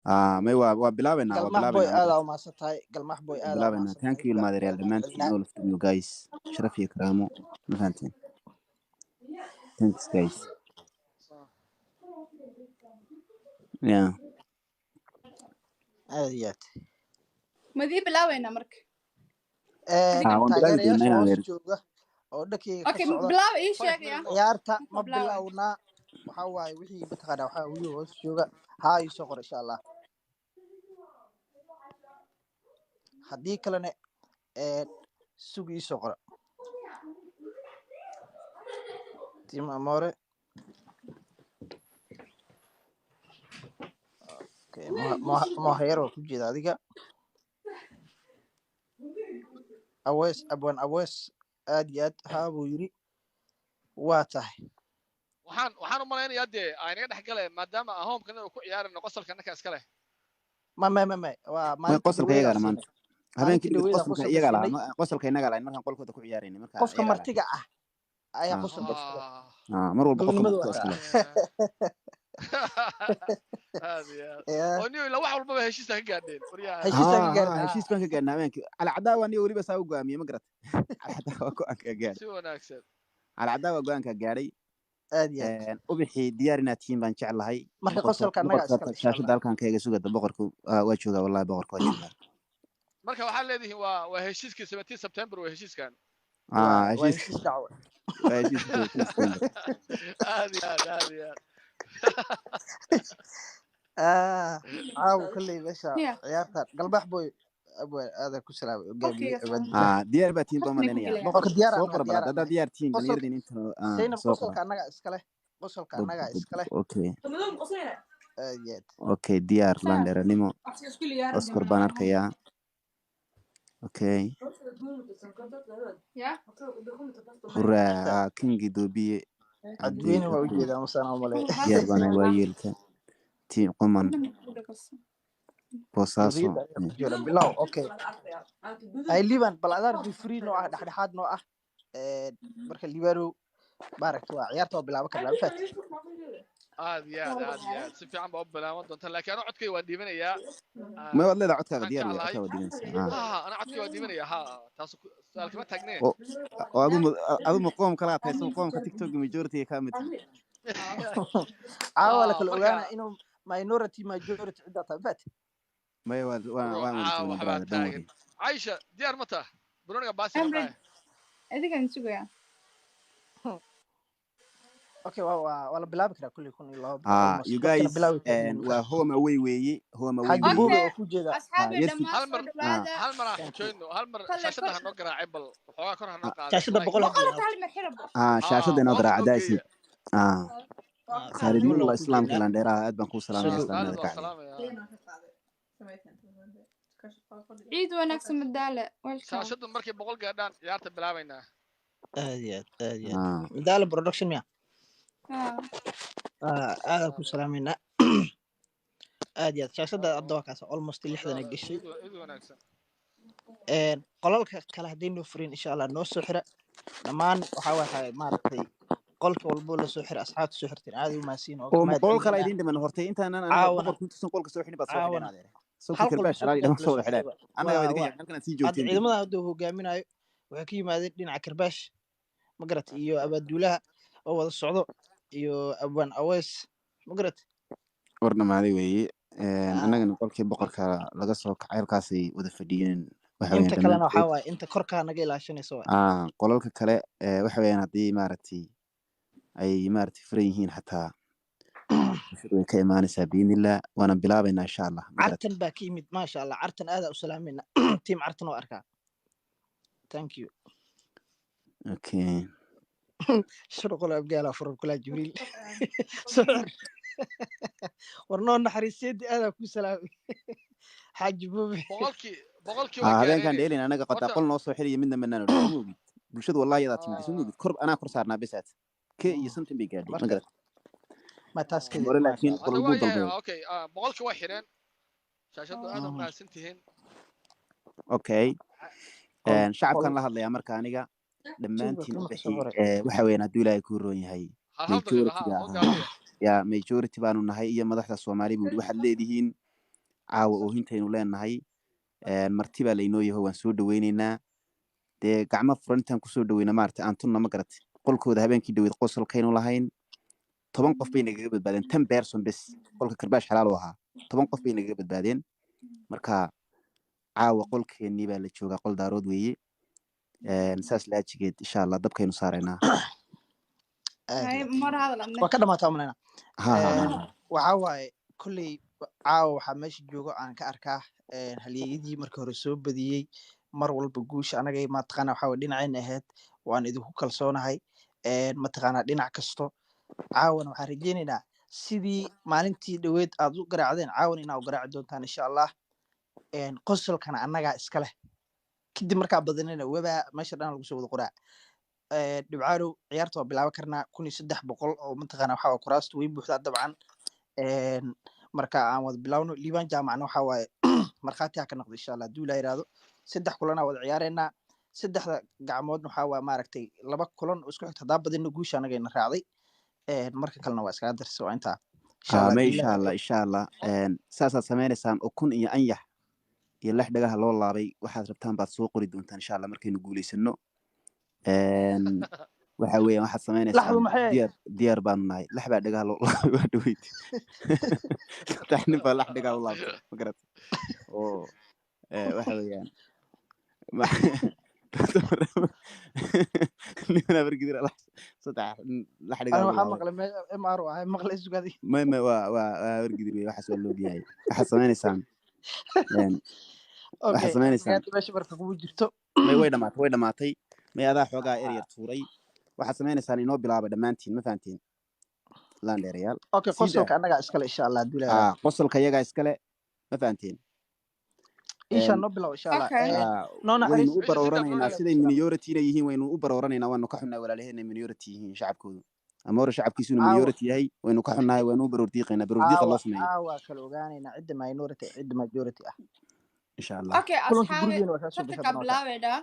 May waa bilaabaynaa, waa Galmax boy bilaabaynaa, ma aadaa garat. Umahadsan tahay, Galmax boy, aadaa Bilaabaynaa. umahadsan Thank tahay. you, ilmaadareyaal, Waa mahad dhammaantiin, celinaa. all of you guys, sharaf iyo karaamo, ma fahanteen? Thanks guys. Yeah. Aad iyo aad. Madii bilaabeynaa marka? Waan bilaabi Taageerayaasha doonaa inaan hoos adeer. jooga oo dhankayga ka Okay, socda bilaaba, ii 5 sheegaya. Minute more. Ciyaarta ma Marka bilaabay. bilownaa? Waxaa waaye wixii mataqaanaa, waxaa wiil hoos jooga haa ii soo qor insha Allah. Haddii kalena sug ii soo qora. Tim Amore. Okay, Mohayer waa ku jeeda adiga. Awees, Abwan Awees, aad iyo aad haa buu yiri, waa tahay. Waxaan u malaynayaa dee aynaga dhex galeen maadaama aan hoomkan uu ku ciyaarino, qosolka annaka iska leh. Ma waa May maalintii qosolka dhaweyd iyagaa aan la maanta siinay, habeenkii maalintii dhigid dhaweyd aan qosolka qosolka iyagaa lahaa siinay. Qosolka innagaa lahayn markaan qolkooda ku ciyaaraynay marka Qofka iyagaa lahayn. martiga ah ayaa qosolka iska leh. Mar walba qofka Gobonimadu martida waa iska leh. Aad iyo aad. Yeah. Oo niyo ila wax walbaba heshiisa ka gaadheen waryaha. Heshiis aan ka ha gaarnay. Heshiis baan ka gaadhnay habeenkii. Calcadaa waa niyo weliba saa u go'aamiyey, ma garat? Calcadaa waa go'aanka gaadhay. Si wanaagsan. Calcadaa waa go'aanka gaadhay. Aad iyo aad. Ubixii diyaar inaad tihiin baan jeclahay. Marka Boqorka qosolka annagaa boqorka iska leh insha shaashada Allah. halkan kaga sugada boqorku. Waa joogaa, wallahi boqorka waa joogaa. Marka waxaad leedihiin waa heshiiskii 17 September, waa heshiiskan. Waa Heshiis heshiis dacwo. Waa heshiiska 17 September. Aad iyo aad, aad iyo aad. Caawa kolley meesha Yeah. ciyaarta Galbax boy, Abwaan aadaa ku salaamay hogaamiye Qolkayga Abwaan. saaran. Diyaar baa tihiin baan Qofnay ku malaynayaa. gelayaan. Boqor Qolka diyaar soo aan nahay, qora bal diyaar aan haddaad nahay. diyaar tihiin Qosolka dhallinyaradin inta Zaynab, soo qora. Qosolka annagaa iska leh, qosolka annagaa iska leh. Okay. Aad iyo aad. Okay, diyaar landheeranimo. Oscar baan arkayaa. Okay. Ya. Huraa kingi doobiye cabdi. Cabdiweyne waa Okay. ujeedaa masaan u malay. Diyaar baan ahay, waa yeelka tiim quman Boosaaso. Duriyadda ayaa ku jira bilow. Okay, ay Liban bal adaan referee noo ah, dhexdhexaad noo ah. Marka Libano maaragta waa ciyaarta waa bilaaban karnaa, ma fahanti? Aad iyo aad, aad iyo aad, si fiican baa u bilaaban doonta, laakiin anu codkay waan dhiibanayaa. May waad leedahay codkaaga Waxaan diyaar wey. jeclahay Codkaaga waa dhiibanaysaa. Ha, ana codkay waan dhiibanayaa ha, taas su-aal kama taagnee. Oo adu ma qoom kalaa tahay? Soo qoomka TikTok majority ka mid tahay. Caawa la kala Marka ogaana inuu minority majority ciddaa tahay, ma fahanti? May waa waan bro waan wada caawa joognaa waxbaa brother, don't taagan. worry. Caisha, diyaar ma tah broniga baasi I'm rabnaa? ready. Adigaan sugayaa. Okay, waa la bilaabi karaa kulli 1200 almost You dadkana guys bilaabi karaa yihiin, ma waa fahanti? home away weeye, home away Xaaji weeye. Buube Okay, oo ku jeeda. Asxaabi Yes. dhammaan Hal soo mar dhawaada. hal mar aan Thank you. xujoyno, hal mar Kolley shaashadda kor ha noo garaacay, bal waxoogaa kor ha noo qaaday Shaashadda like 100 boqol ha hata hal mar xirabo. Shaashadda inoo 100 garaaca noo daasi. geeya. Khaalid Mulla Mulla waa ku islaamka jeedaa. landheeraha, aad baan kuu salaamaya. Soo dhow. Khaalid Islaamnimada waa kacday. salaamaya. Ciid wanaagsan madaale. Welcome. Shaashaddu markay 100 gaadhaan ciyaarta bilaabaynaa. Aad iyo aad, aad iyo aad. Madaala production miya? Aadaan ku salaameynaa, aad iyo aad. Shaashadda hadda waa kaas, almost 60 ay gashay. Ciid wanaagsan. Qolalka kale hadday noo furin insha Allah noo soo xira dhammaan. Waxaa waay maaragtay qolka walbo la soo xira, asxaabta soo xirteen aad u mahadsiin oo Oo mahad qol kale celinaa. idin dhiman hortay intaanan aniga Caawana boqorku intuusan qolka soo xidhin baad soo xidheen caawana adeer sawki hal qol karbaash soo xalaali qol dhama la soo soo wada xidhaan xiray. Annaga waa waa idinka waa yaab halkan aad sii hadda joogteen. Ciidamada hadda uu hogaaminayo waxay ka yimaadeen dhinaca Karbaash, ma garat, iyo Abaaduulaha oo wada socdo iyo Abwaan Aweys, ma garat? War dhamaaday weeye. Annagana qolkii boqorka laga soo kacay halkaasay wada fadhiyeen waxa weeyaan Inta kalena waxaa dhammaantood. Waaye inta korkaa naga ilaashanaysa waay. Qolalka kale waxa weeyaan haddii maaragtay ay maaragtay furan yihiin xataa bulshadu way ka imaanaysaa biidnillah, waana bilaabaynaa insha Allah, ma garat? Cartan baa ka yimid, maasha Allah. Cartan aadaa u salaamayna, team Cartan oo arkaa, thank you. Okay. Shurqul abgaala furan kulaa Jibriil soo xir. War noo naxariiseedi, aadaa ku salaamay Xaaji Buube. 100-kii waa Habeenkaan gaareen. Dheelin anaga qataa Horta qol noo soo xiriya midna manaan odhan, soo moogid bulshadu wallahi yadaa timid, soo moogid kor anaa kor saarnaa besaad ke iyo something bay gaadhay, ma Marka garat? Ma taas kadib Hore maasha laakiin Allah. Hadda qolal waa buu yahay dalbaday. Okay, 100-kii waa xireen shaashaddu, aad u mahadsan tihiin. Okay. Qol Shacabkan qol la hadlayaa marka aniga suuga dhammaantiin kama ubixi soo qoray. Waxa weeyaan hadduu Ilaahay kuu roon yahay Hal hal daqiiqo ha majority-ga soo ahaa gaabiya. Ya majority baanu nahay iyo madaxda Soomaali buu yidhi waxaad leedihiin. Caawa oohintaynu leenahay, marti baa laynoo yaho, waan soo dhaweyneynaa. Dee gacmo furan intaan kusoo dhaweyna maaragtay aan tunna, ma garatay? Qolkooda habeenkii dhaweyd qosolkaynu lahayn, 10 qof bay nagaga badbaadeen, 10 person bes. Qolka Karbaash xalaal u ahaa, 10 qof bay nagaga badbaadeen. Marka caawa qolkeennii baa la joogaa, qol Daarood weeye. Saas laajigeed insha Allah dabkaynu saaraynaa. Aad Hay iyo aad. Mar hadal adne. Waa ka dhamaataa umaleynaa. Ha ha ha. Waxaa waaye kolley caawa waxaa meesha joogo aan ka arkaa halyeeyadii markii hore soo badiyey. Mar walba guusha anagay mataqaana waxaa waye dhinacayna ahayd. Waan idinku kalsoonahay mataqaanaa dhinac kasto. Caawana waxaan rajeynaynaa sidii maalintii dhoweed aad u garaacdeen caawana inaa u garaaci doontaan insha Allah. Qosolkana annagaa iska leh. Kadib markaa badanina webaa meesha dhan lagu soo wada qoraa. Dhibcaanow, ciyaarta waa bilaaban karnaa. 1300 oo mataqaana waxaa waaye kuraastu way buuxdaa dabcan. Marka aan wada bilaawno. Liibaan Jaamacna waxaa waaye markhaati ha ka noqdo insha Allah hadduu Ilaa yiraahdo. Saddex kulanaa wada ciyaareynaa. Saddexda gacmoodna waxaa waaye maaragtay laba kulan oo isku xigta haddaa badino guusha anagayna raacday. Marka kalena waa iskaga darsa, waa intaa insha Allah Ma hadduu insha Ilaa Allah, insha Allah. Saasaad sameynaysaan: ukun iyo anyax iyo lex dhagaha loo laabay, waxaad rabtaan baad soo qori doontaan insha Allah markaynu guuleysano. Waxa weeyaan waxaad Laxdu sameynaysaan maxay ahayd? Diyaar, diyaar baanu nahay. Lax baa dhagaha loo laabay, waa dhaweyd saddex nin baa lax dhagaha u laabtay, ma garat? Oo waxa weeyaan niman Habargidir lax saddex nin lax Ana dhagaha u waxaa laabay. Maqlay mr ahay maqlay sugadi. May waa Habargidir wey, waxaas waa loogyahay. Waxaad sameynaysaan waxaad Okay. sameynaysaan Afgaadi meesha marka kugu jirto. May, way dhamaatay, way dhamaatay. May, adaa xoogaa eryar tuuray. Waxaad sameynaysaan inoo bilaaba dhammaantiin, ma fahantiin, laandheerayaal? Okay. Sida Qosolka annagaa iskale insha Allah hadduu Ilaa yiraahdo. Qosolka iyagaa iskale, ma fahanteen? Insha noo bilow insha Allah. Okay. Noo Waynu naxariis u Meesha sidaa barooranaynaa furaya. siday minority inay yihiin waynu u barooranaynaa. Waanu ka xunnahay walaalaheen inay minority yihiin shacabkoodu, ama hore shacabkiisu inuu Caawa minority yahay waynu ka xunnahay, waynu u baroor diiqaynaa, baroor diiqa caawa loo sameeyo. Caawa kala ogaanaynaa cidda minority, cidda majority ah. Insha Allah. Okay. Kulanka Asxaabe, gurigeena waa kaa soo gashay tartankaa haddana waa kaa. bilaabeynaa.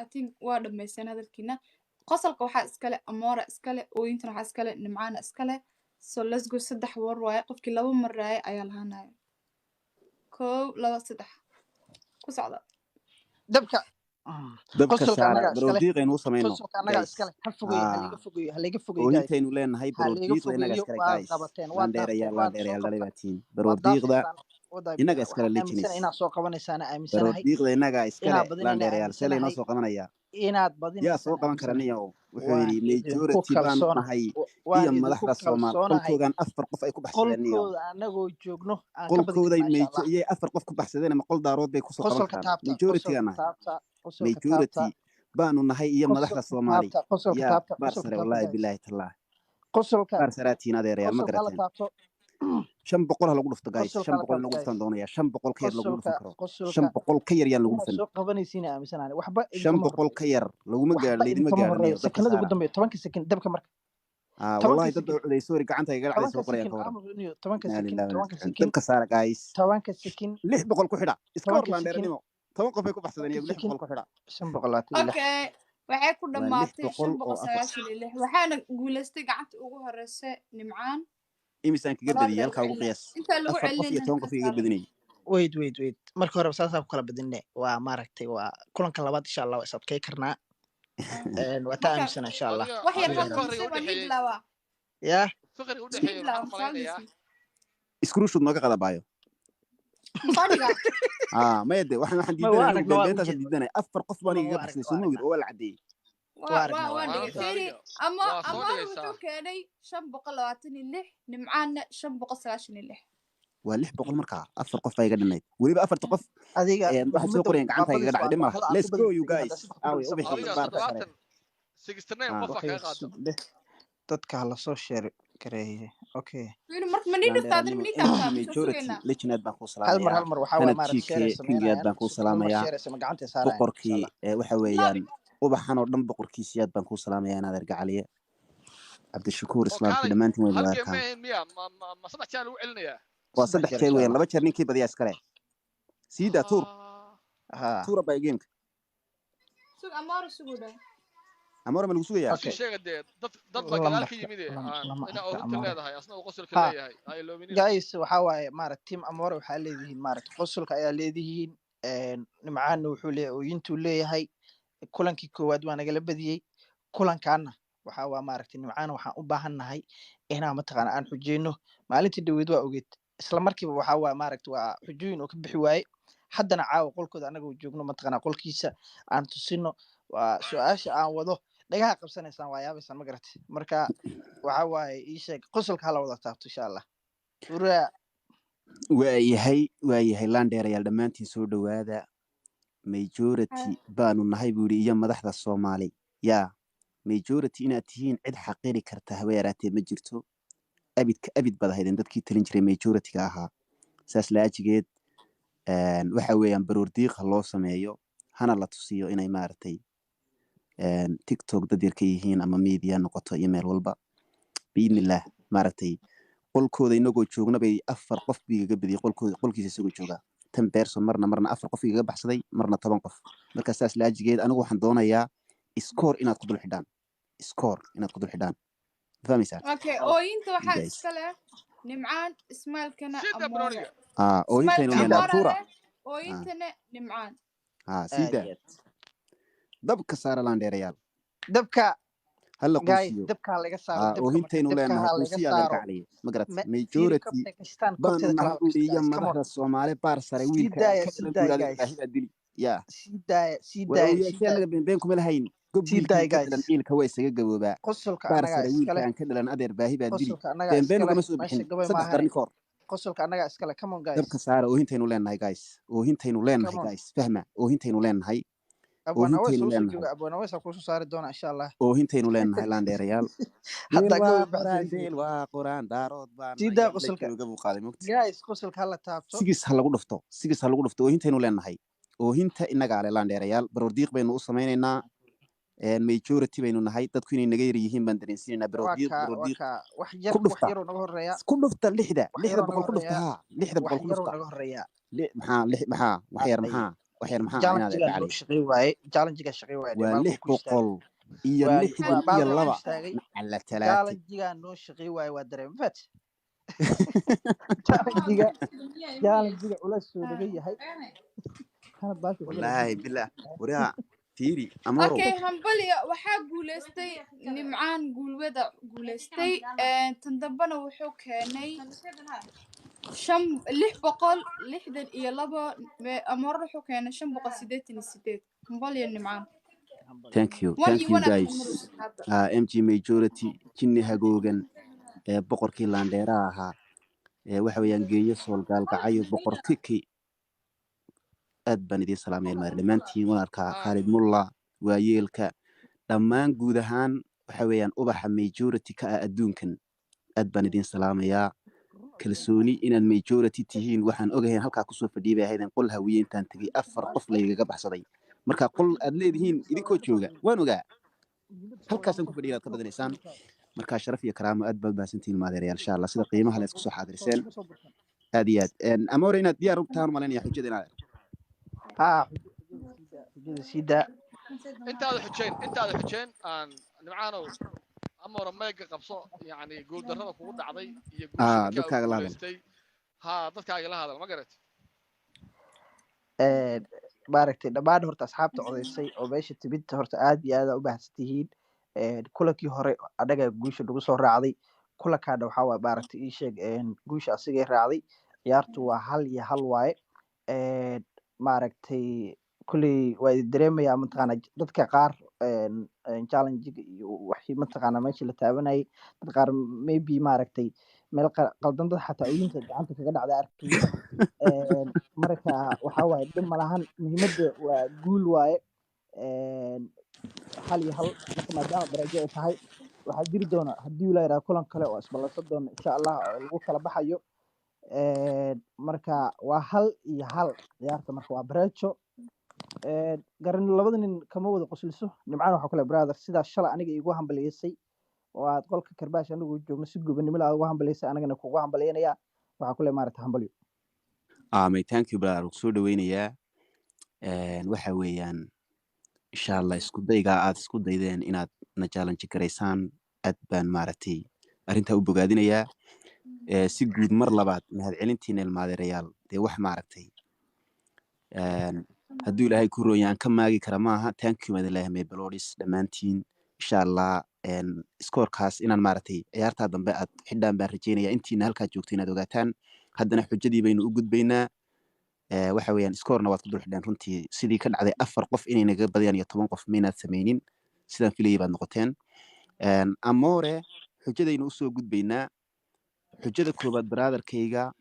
I think waa dhamaysteen hadalkiina. Qosolka waxaa iskale Amora iskale, ooyintana waxaa iskale Nimcaana iskale. So let's go. Saddex war waaye, qofkii laba mar raaya ayaa lahaanaya. Kow, laba, saddex, ku socda. Dabka Dabka qosolka saara. Annagaa Baroor iskale. diiqaynu u samayno. Qosolka annagaa Guys. iskale. Ha fogeeyo, ha liga fogeeyo, ha liga fogeeyo guys. Oohintaynu leenahay, Ha baroor liga diiqda innaga fogeeyo. iskale Waad guys. qabateen, waad dhaafteen, Laandheerayaal, waad soo laandheerayaal dhalay qabtaan, baa tihiin. waad Baroor diiqda dhaafaysaan wadaa. innaga iskale. Waxaan Legends. aaminsanahay inaad soo qabanaysaan Baroor aaminsanahay diiqda innaga iskale. inaad badinayna Laandheerayaal, see laynoo aaminsanahay soo qabanayaa? Inaad Yaa badinaysaan soo qaban kara? aaminsanahay. Niyow wuxuu Waan yidhi idinku majority baanu kalsoonahay. nahay Waan iyo idinku madaxda Soomaal kalsoonahay. Qolkoodan afar qof ay ku baxsadeen, niyow. Qolkooda anagoo joogno aan ka badin Qolkooday karnaa insha Allah. iyay afar qof ku baxsadeen, ama qol Daarood bay kusoo qaban Qosolka karaan? taabta. Majority Qosolka aan nahay. taabta. Qosolka taabta. Majority baanu nahay iyo madaxda Qosolka Soomaali. taabta. Qosolka Yaa taabta. baar Qosolka sare taabta wallaahi guys. bilaahi tallaah. Qosolka Baar saraatiin adeerayaal, ma qosolka hala garateen? taabto. 500 ha lagu dhufto guys. Qosolka shan hala boqol in taabto lagu guys. dhuftaan doonaya. 500 ka yar laguma dhufan Qosolka karo. Qosolka 500 ka yar yaan lagu inaad dhufan. soo qabanaysiin aaminsanahay. Waxba shan idinkama boqol horeeyo. ka yar laguma gaadho, Waxba laydima idinkama gaadho horeeyo. niyow, dabka Sekanada ugu saara. dambeeya, 10-ka sekin dabka marka. Ah, 10-ka wallahi dad sekin. baa cuday, sorry, gacanta iga dhacday 10-ka soo qorayaan sekin ka waran. Amar niyo 10-ka Inaa sekin. lillahi wa inaa 10-ka ilaihi raajicuun. sekin. Dabka saara guys. 10-ka sekin. 600 ku xidha iska hor 10-ka sekin. laandheeranimo. 10 qof ay ku baxsadeen 10-ka iyagu, lix sekin. boqol ku xidha. 526. Okay, waxay ku Waa lix dhammaatay boqol shan oo boqol afar sagaashan iyo lix, waxaana guuleystay gacanta ugu horeysa Nimcaan. Imisaan kaga Walaal badiyay baa halkaa lagu ugu celinaa qiyaas? Intaa lagu Afar qof iyo celinayna 10 ka qof iga saaran. badinayay. Wait, wait, wait, marka hore saasaan ku kala badinne. Waa maaragtay waa kulanka labaad insha Allah waa is adkay karnaa. Waa taa Marka aaminsana insha Allah. Adiga wax yar adiga hadda faqriga mise u waa nii dhexeeyey bilaabaa? Yaa faqriga u Nii dhexeeyey bilaaba waxaan u malaynayaa. masaalmaysin. Iskurushud nooga qada baayo. Masoo dhigaa? Maya de waxaan Ma waa diidanay anigu aragna, waa beenbeentaasaan ujeed. diidanay. Afar qof baan Ma igaga waa baxsaday, aragna, waa soo ma ogid aragna. oo waa la caddeeyey. Waa Waa waa aragnaa, waa waan Waa dhigay horta aragnaa. fiiri. adiga Ama waa soo Amaara dhigaysaa. wuxuu keenay 526, Nimcaanna 596. Waa 600 markaa, afar qof baa iga dhinayd weliba afarta qof. Adiga Waxay soo muhiimadda qorayeen waa gacanta igaga badis dhacday waa dhib malaha. kooxda aad ku Let's go badisay you haddaa guys. saddex ku Aaway badisa ubixi Adiga baarka sare. 70 69 Ah. qof baa Waxay kaga qaada. sugdhe dadka hala soo sheer gareeye. Okay. Fiiri marka ma nii dhuftaa adina Laandheeranimo ma nii mg taabtaa mise majority sugaynaa? Legend baan kuu Hal mar salaamayaa. hal mar waxaa waaye Hanad maaragtay GK sheeray kingiyaad sameynayaan baan kuu sug hal mar salaamayaa. sheeray sama gacanta saarayaan insha Boqorkii Allah. waxa Bilaabi. weeyaan ubaxan oo dhan boqorkiisiyaad baan kuu salaamayaa, inaad ergacaliye Cabdishakuur Oo Islaamkii kaalay dhammaantiin waynu hal game arkaan. ma ahayn miya? Ma saddex jeer lagu celinayaa? Waa Saddex saddex jeer jeer insha weeyaan, Allah. laba jeer ninkii badiyaa iskale. Siidaa tuur. Ah. Ha. Tuura by gameka. Sug Amaara, sugu dhah. Amore ma lagu sugayaa? Usii Okay. sheega dee, dad baa gadaal ka Lambarka yimid ee aan lama inaa arka oohinta Amore. leedahay, asna uu qosolka Ha. leeyahay, ha iloominina. Guys, waxaa waaye maaragt team Amore waxaa leedihiin maaragt qosolka ayaa leedihiin. Nimcaanna wuxuu leeyahay ooyintuu leeyahay. Kulankii koowaad waa nagala badiyey, kulankaana waxaa waa maaragtay Nimcaana waxaan u baahannahay inaan mataqaana aan xujeyno. Maalintii dhaweyd waa ogeed, isla markiiba waxaa waa maaragta waa xujooyin oo ka bixi waaye. Haddana caawa qolkooda anagoo joogno mataqaana qolkiisa aan tusino waa su-aasha aan wado dhagaha qabsanaysaan, waa yaabaysaan, ma garatay? Marka waxa waaye ii sheeg, qosolka hala wada taabto insha Allah. Uraa. Waayahay, waayahay, laandheerayaal, dhammaantiin soo dhowaada. Majority baanu nahay buu yidhi iyo madaxda Soomaali. Yaa majority inaad tihiin cid xaqiri karta haba yaraatee ma jirto. Abidka abid baad ahaydeen dadkii talin jiray majority-ga ahaa. Saas laajigeed waxa weeyaan baroor diiq ha loo sameeyo, hana la tusiyo inay maaragtay TikTok dad yar ka yihiin ama media noqoto iyo meel walba biidnillaah. Maaragtay qolkooda inagoo joogna bay afar qof buu igaga badiyey qolkooda, qolkiisa isagoo jooga 10 person, marna afar qof igaga baxsaday, marna 10 qof. Marka saas laajigeed anigu waxaan doonayaa score inaad ku dul xidhaan, score inaad ku dul xidhaan, ma fahmaysaa? Okay, ooyinta waxaa Guys. iska leh Nimcaan, ismaalkana Sida Amoore. banooniga. Ah, ooyintaynu Ismaalka leenahay Amoore tuura. leh, ooyintana Nimcaan. Ah, Aad siida iyo aad. Dabka saara, laandheerayaal. Dabka. Hala Guys, quusiyo. dabka ha laga saaro. Ah, Dabka marka oohintaynu dabka leenahay ha laga quusiya adeerka saaro. caliye, ma garat? Fiiri Majority kobta kashtaan baanu kobteeda nahay kala buu yidhi iyo guys, come on. madaxda Soomaali baar sare Sii wiilka daaya, ka sii dhalan daaya buuraada guys. baahidaa dili yaa. Sii daaya, sii War daaya, sii ooyaasha daaya. anaga beenbeen kuma lahayn gob. Sii Wiilkaan daaya ka guys. dhalan ciilka waa isaga gaboobaa. Qosolka Baar annagaa sare iskale. wiilka aan ka dhalan adeer baahi baa dili. Qosolka annagaa Beenbeen iskale. ugama soo Meesha bixin gabay 3 maahane. qarni ka hor. Qosolka annagaa iskale. Come on guys. Dabka saara, oohintaynu leenahay guys, oohintaynu leenahay. Come on. Guys, fahma, oohintaynu leenahay. Abwaan Aweys Oohintaynu uu soo leenahay. jooga, Abwaan Aweys aa kuusoo saari doona insha Allah. Oohintaynu leenahay, laandheerayaal. Deel Haddaa waa gabay qoraan, baxsanaysid. deel waa qoraan, daarood baan Sii daa ayaa la qosolka. jooga buu qaaday mogta. Guys, qosolka hala taabto. Sigis ha lagu dhufto, sigis ha lagu dhufto. Oohintaynu leenahay, oohinta innagaa le, laandheerayaal. Baroordiiq baynu u samaynaynaa. Majority baynu nahay, dadku inay naga yar yihiin baan dareensiinaynaa. Waa Baroordiiq, kaa, waa baroordiiq. kaa wax yar Ku wax dhufta. Yaroo naga horeeya. Ku dhufta lixda Wax lixda yaroo naga boqol ku dhufta. horeeya. Haa, lixda Wax boqol ku yaroo dhufta. naga horeeya. Maxaa lix, maxaa wax yar? Ay. Maxaa wax yar, maxaa inaad Challengegaa noo dhaclay? shaqey waaye, challengegaa shaqey waaye. Waa Dhibaalku lix ku istaagay. boqol iyo waa lixdan waa iyo baalka ku laba istaagay. Nacala talaati. Challengegaa noo shaqey waaye, waa dareema fat challengiga, challengiga culays soo naga yahay kana baasha ku Wallaahi bilah, waraa fiiri Amorow. Okay, hambalya, waxaa guuleystay Nimcaan, guulwada guuleystay. Tan dambena wuxuu keenay shan 662. Amoore wuxuu keenay 588. Hambalya Nimcaan. Thank you. One Thank iyo you one aad guys. ku hadda. MG majority jinni hagoogan ee boqorkii laandheeraha ahaa ee waxa weeyaan geeyo soolgaalgacayo boqor tiki, aad baan idiin salaamaya ilmaar dhammaantiin. Waan arkaa Khaalid Mulla, waayeelka dhammaan, guud ahaan waxa weeyaan ubaxa majority ka ah adduunkan, aad baan idiin salaamayaa. Kalsooni inaad majority tihiin waxaan ogahay halkaa kusoo fadhiyay bay ahaydeen qol Hawiye intaan tegey afar qof laygaga baxsaday. Marka qol aad leedihiin idinkoo jooga waan ogaa halkaasaan ku fadhiya inaad ka badinaysaan. Marka sharaf iyo karaamo, aad baad mahadsantihiin maadeerayaal, insha Allah sida qiimaha la isku soo xaadiriseen aad iyo aad. Amore, inaad diyaar u tahaan malaynaya xujada inaad Haa, xujada sii daa. Intaada xujeen aan Nimcaanow, Amora meega qabso, yacni guuldarrada kugu dhacday iyo guusha ah ninkaa uu dadkaaga la hadal. Guulaystay haa, dadkaaga la hadal, ma garat? Maaragtay dhammaan horta asxaabta codaysay oo meesha timid, horta aad iyo aad aa u mahadsan tihiin. Kulankii hore anaga guusha nagu soo raacday, kulankaana waxaa waa maaragtay ii sheeg guusha asigay raacday. Ciyaartu waa 1-1 waaye. Maaragtay kulley waa idin dareemayaa, mataqaana dadka qaar challenge-ga iyo waxii mataqaana meesha la taabanayay, dad qaar maybe maaragtay meel qaldan, dad xataa ooyinta gacanta kaga dhacda arkayay. Marka waxaa waaye dhib malahan, muhiimadda waa guul waaye. 1-1 marka maadaama darajo ay tahay, waxaa jiri doona haddii la yidhaha kulan kale oo isballansan doona insha Allah oo lagu kala baxayo. Marka waa 1-1 ciyaarta, marka waa bareejo. Garan labada nin kama wada qosliso. Nimcaan waxaa kule, brother, sidaa shalay aniga iigu hambaliyeysay oo aad qolka karbaash anigu joogno si gobonimo aad ugu hambaliyeysay, anigana kugu hambalyeynaya. Waxaa kule maaragta hambalyo. Amay, thank you brother, soo dhaweynayaa. Waxa weeyaan insha Allah isku daygaa aad isku daydeen inaad na challenge garaysaan. Aad baan maaragtay arrintaa u bogaadinayaa. Si guud mar labaad mahadcelintiina, ilmaadeerayaal. Dee wax maaragtay hadduu Ilaahay ku roonya aan ka maagi kara maaha. Thank you madalahi my bloods dhammaantiin. Insha Allah score-kaas inaan maaragtay ciyaartaa dambe aad xidhaan baan rajeynaya, intiina halkaa joogto inaad ogaataan. Haddana xujadii baynu u gudbaynaa. Waxa weeyaan score-na waad ku dul xidheen runtii. Sidii ka dhacday afar qof inay naga badiyaan iyo 10 qof maynaad samaynin, sidaan filayay baad noqoteen. Amore, xujadaynu usoo gudbaynaa. Xujada koowaad, brother-kayga,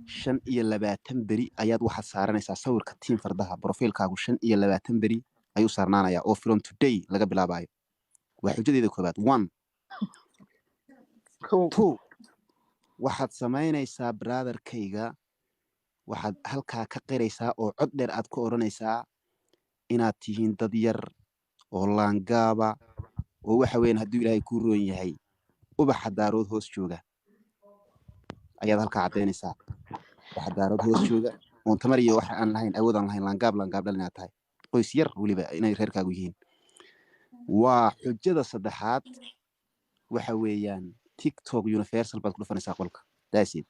25 beri ayaad waxaad saaranaysaa sawirka team fardaha. Profile-kaagu 25 beri ayuu saarnaanayaa oo from today laga bilaabayo. Waa xujadeeda koowaad, one. Kow. Two, waxaad samaynaysaa, brother-kayga, waxaad halkaa ka qiraysaa oo cod dheer aad ku odhanaysaa inaad tihiin dad yar oo laangaaba oo waxa weeyaan hadduu Ilaahay kuu roon yahay ubaxa Daarood hoos jooga ayaad halkaa caddaynaysaa. Ubaxa Daarood hoos jooga oon tamar iyo waxa aan lahayn, awood aan lahayn, laangaab laangaab dhal inaad tahay, qoys yar weliba inay reerkaagu yihiin. Waa xujada saddexaad. Waxa weeyaan TikTok Universal baad ku dhufanaysaa qolka. That's it.